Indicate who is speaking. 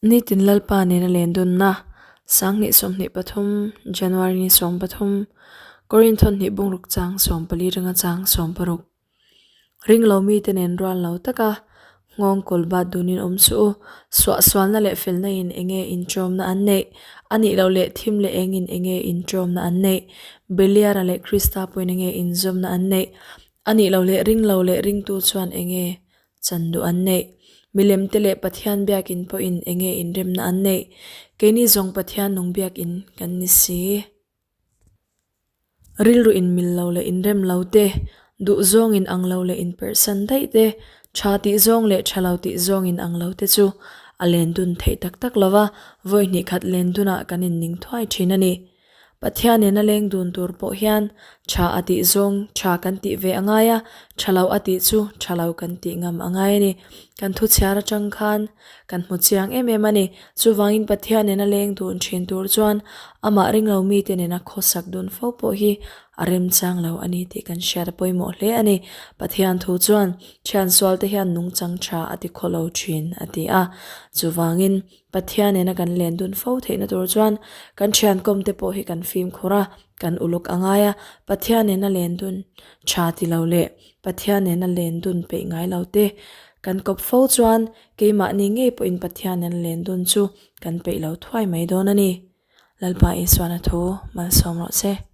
Speaker 1: Nitin Lalpa nena lendunna, 2023, January ni 13, Korinthon hnih bungruk chang 14 ringa chang 16. Ring lo mite nen rual lo taka nghawng kawl bat dunin awm suh u. Suahsualna leh felna in enge inṭawmna an neih? A nih loh leh thim leh eng in enge inṭawmna an neih? Beliara leh Krista pawhin enge inzawmna an neih? A nih loh leh ring lo leh ringtu chuan enge chan duh an neih? Milem te leh Pathian biakin pawhin enge inremna an neih? Keini zawng Pathian nung biakin kan ni si. Rilru inmil lo leh inrem lo te, duh zawng in ang lo leh inperhsan daih te, tha tih zawng leh tha lo tih zawng in ang lo te chu a len dun theih tak tak lo va, vawi hnih khat len dunah kan inning thuai thin a ni. Pathian nena leng dun tur pawh hian tha a tih zawng tha kan tih ve a ngai a, tha lo a tih chu tha lo kan tih ngam a ngai a ni. Kan thu chhiar atang khan Kan hmu chiang em em a ni. Chuvangin Pathian nena leng dun thin tur chuan amah ringlo mite nena khawsak dun fo pawh hi a remchang lo a ni tih kan hriat a pawimawh hle a ni. Pathian thu chuan thian sualte hian nungchang tha a ti khaw lo thin a ti a. Chuvangin Pathian nena kan len dun fo theihna tur chuan kan thian kawmte pawh hi kan fimkhur a, kan uluk a ngai a. Pathian nena len dun tha ti lo leh Pathian nena len dun peih ngai lo te kan kawp fo chuan Keimahni ngei pawhin Pathian an len dun chu kan peih lo thuai mai dawn a ni. Lalpa Isuan a thu malsawm rawh se.